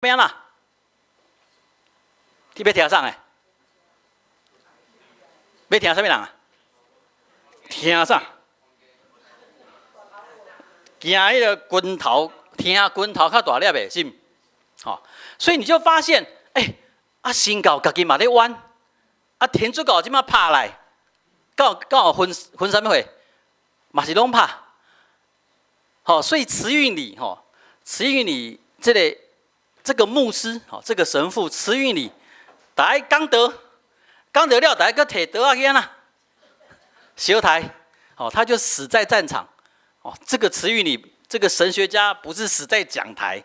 欲按怎？你欲聽啥的？欲聽啥物人啊？聽啥？驚彼个拳頭，聽拳頭較大粒的，是毋？吼，所以你就發現，欸，啊，新教家己嘛咧冤，啊，天主教這馬拍來，敢有分分啥物貨？嘛是攏拍。吼，所以慈運理，吼，慈運理這個牧師，吼，這個神父慈運理，逐擺講道，講道了，逐擺閣提刀仔去按怎？相刣，哦，他就死在戰場。哦，這個慈運理，這個神學家不是死在講台。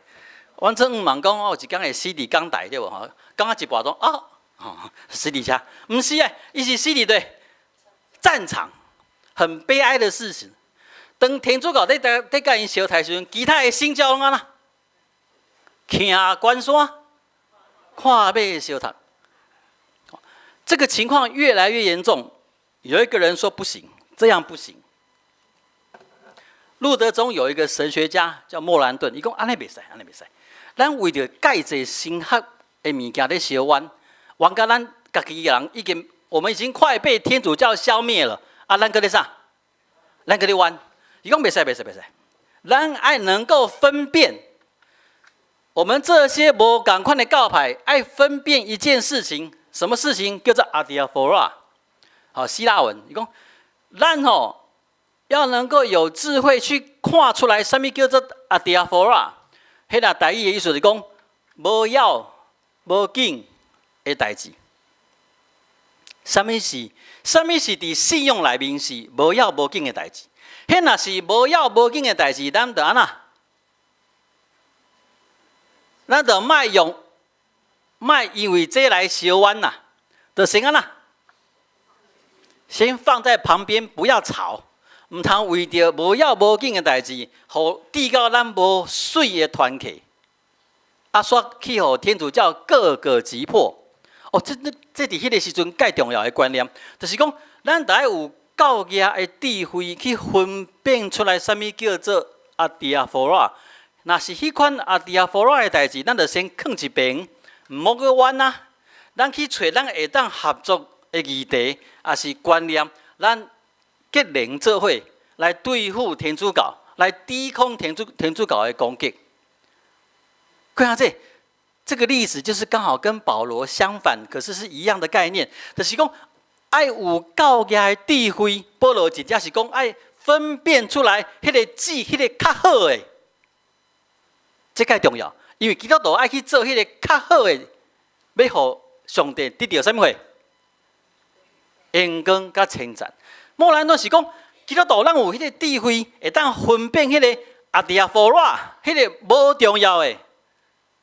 阮總毋茫講哦，一工會死佇講台對無？吼，講到一半鐘啊，哦，死佇遮，毋是啊，伊是死佇佗戰場，很悲哀的事實。當天主教佇共𪜶相刣時陣，其他的新教攏按怎？徛關山，看馬相殺。這個情況越來越嚴重。有一個人說不行，這樣不行。路德宗有一個神學家叫莫蘭頓，伊講按呢袂使，按呢袂使。咱為著蓋濟神學的物件咧相冤，冤甲咱家己人已經，我們已經快被天主教消滅了。啊，咱閣咧啥？咱閣咧冤。伊講袂使，袂使，袂使。咱愛能夠分辨，我們這些無仝款的教派，愛分辨一件事情，什麼事情叫做 adiaphora？好，希臘文，伊講，咱吼要能夠有智慧去看出來，啥物叫做 adiaphora？彼個台語的意思是講，無要無緊的代誌。啥物是？啥物是佇信仰內面是無要無緊的代誌？彼若是無要無緊的代誌，咱就按怎？咱就莫用，莫因為這來相冤啦，就先按怎？先放在旁邊，不要吵，毋通為著無要無緊的代誌，予致到咱無媠的團契，啊，煞去予天主教各個擊破。哦，這佇彼個時陣蓋重要的觀念，就是講，咱得愛有夠額的智慧去分辨出來，啥物叫做 adiaphora。若是彼款 adiaphora 的代誌，咱就先囥一邊，毋好閣冤啊。咱去揣咱會當合作的議題，抑是觀念，咱結連做伙來對付天主教，來抵抗天主教的攻擊。看下這個例子就是剛好跟保羅相反，可是是一樣的概念，就是講愛有夠額的智慧。保羅真正是講愛分辨出來，彼個字，彼個較好的，這較重要。因為基督徒愛去做彼個較好的，欲予上帝得著啥物貨？榮光佮稱讚。莫蘭頓是講基督徒咱有彼個智慧，會當分辨彼個 adiaphora，彼個無重要的。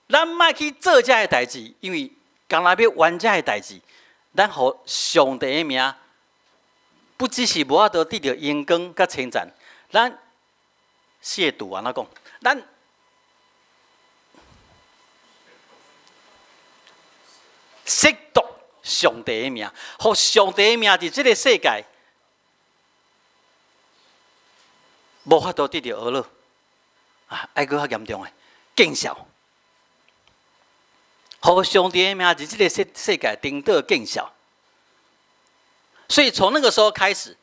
咱莫去做這个代誌，因為干焦欲冤這个代誌，咱予上帝的名，不只是無法度得著榮光佮稱讚，咱褻瀆按怎講？咱褻瀆上帝的名，予上帝的名佇這个世界無法度得著呵咾啊！愛閣較嚴重的見笑。予上帝的名佇這个世界顛倒見笑，所以從那個時候開始，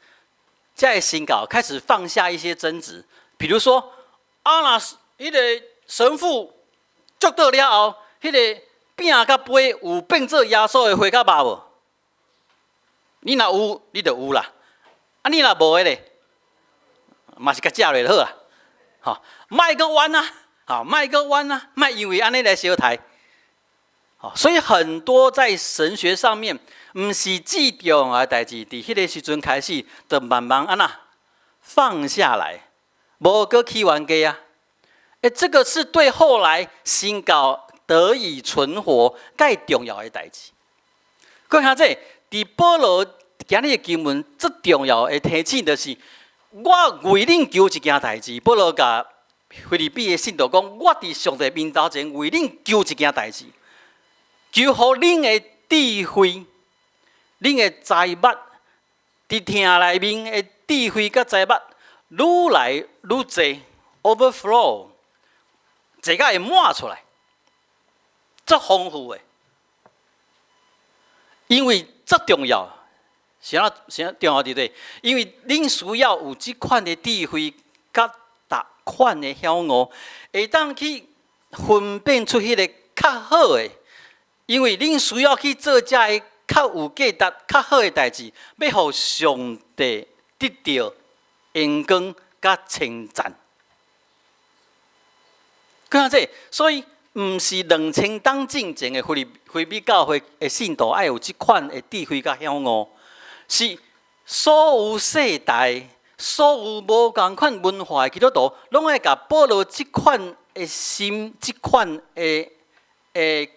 在新教開始放下一些爭執，比如說，啊，若是彼個神父祝禱了後，彼個餅佮杯有變做耶穌的血佮肉無？你若有，你就有啦；啊，你若無的咧，嘛是共食落就好啊。吼，莫閣冤啊！吼，莫閣冤啊！莫因為按呢來相刣。所以很多在神學上面，毋是至重要的代誌，佇彼個時陣開始，就慢慢按怎放下來，無閣起冤家啊！欸，這個是對後來新教得以存活蓋重要的代誌。閣較這，佇保羅今日的經文最重要的提醒就是，我為恁求一件代誌。保羅共腓立比的信徒講，我佇上帝面頭前為恁求一件代誌。求予恁的智慧、恁的才捌，佇疼內面的智慧佮才捌，愈來愈濟，overflow，濟甲會滿出來。足豐富的，因為足重要，是按怎，是按怎重要佇佗？因為恁需要有這款的智慧，佮逐款的曉悟，會當去分辨出彼个較好的。因為恁需要去做這个較有價值、較好的代誌，欲予上帝得著榮光佮稱讚。看這，所以毋是2000冬進前的腓立比教會的信徒愛有這款的智慧佮曉悟，是所有世代、所有無仝款文化的基督徒，攏愛共保羅這款的心、這款的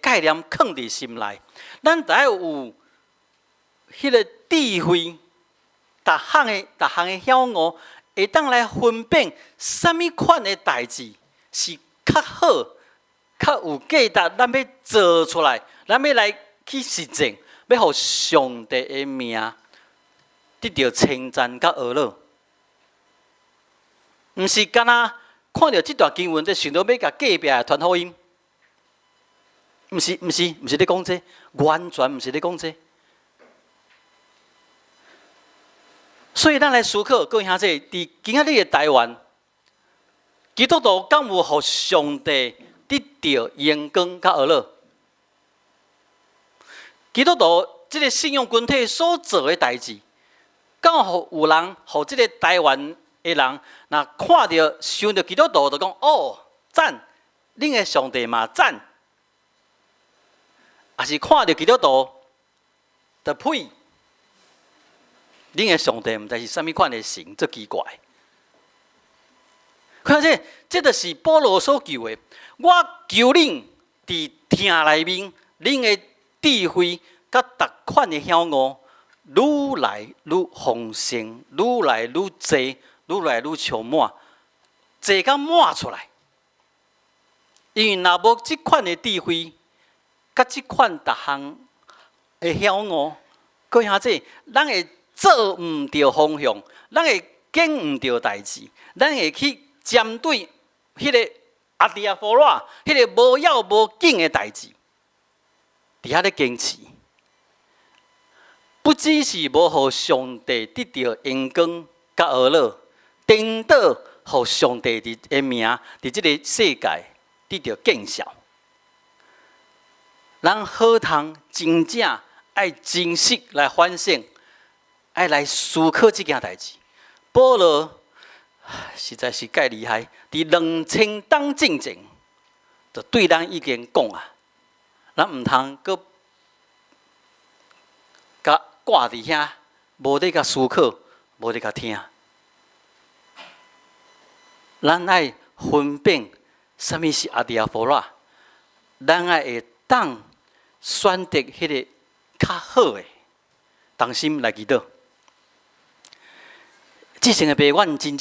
概念囥佇心內。咱著愛有彼个智慧，逐項的曉悟，會當來分辨啥物款的代誌是較好、較有價值，咱欲做出來，咱欲來去實踐，欲予上帝的名得著稱讚佮呵咾。毋是干焦看著這段經文，就想著欲共隔壁的傳福音。毋是，毋是，毋是咧講這個，完全毋是咧講這個。所以咱來思考，各位兄弟，佇今仔日的台灣，基督徒敢有予上帝得著榮光佮呵咾？基督徒這个信仰群體所做的代誌，敢有予人，予這个台灣的人，若看著想著基督徒，就講哦，讚，恁的上帝嘛讚，抑是看著基督徒，就呸，恁的上帝毋知是啥物款的神，足奇怪。看這，這就是保羅所求的。我求恁佇聽內面，恁的智慧佮逐款的曉悟，愈來愈豐盛，愈來愈濟，愈來愈充滿，濟甲滿出來。因為若無這款的智慧，佮這款逐項的曉悟，各位兄弟，咱會做毋著方向，咱會揀毋著代誌，咱會去針對彼个阿迪亞佛羅，彼个無要無緊的代誌，佇遐咧堅持，不只是無予上帝得著榮光佮呵咾，顛倒予上帝的名佇這个世界得著見笑。咱好通真正愛珍惜來反省，愛來思考這件代誌。保羅實在是蓋厲害，佇2000冬進前，就對咱已經講啊，咱毋通閣共掛佇遐，無咧共思考，無咧共聽。咱愛分辨啥物是阿迪亞佛羅，咱愛會當選擇彼个較好的，同心來祈禱。至聖的父，阮真正。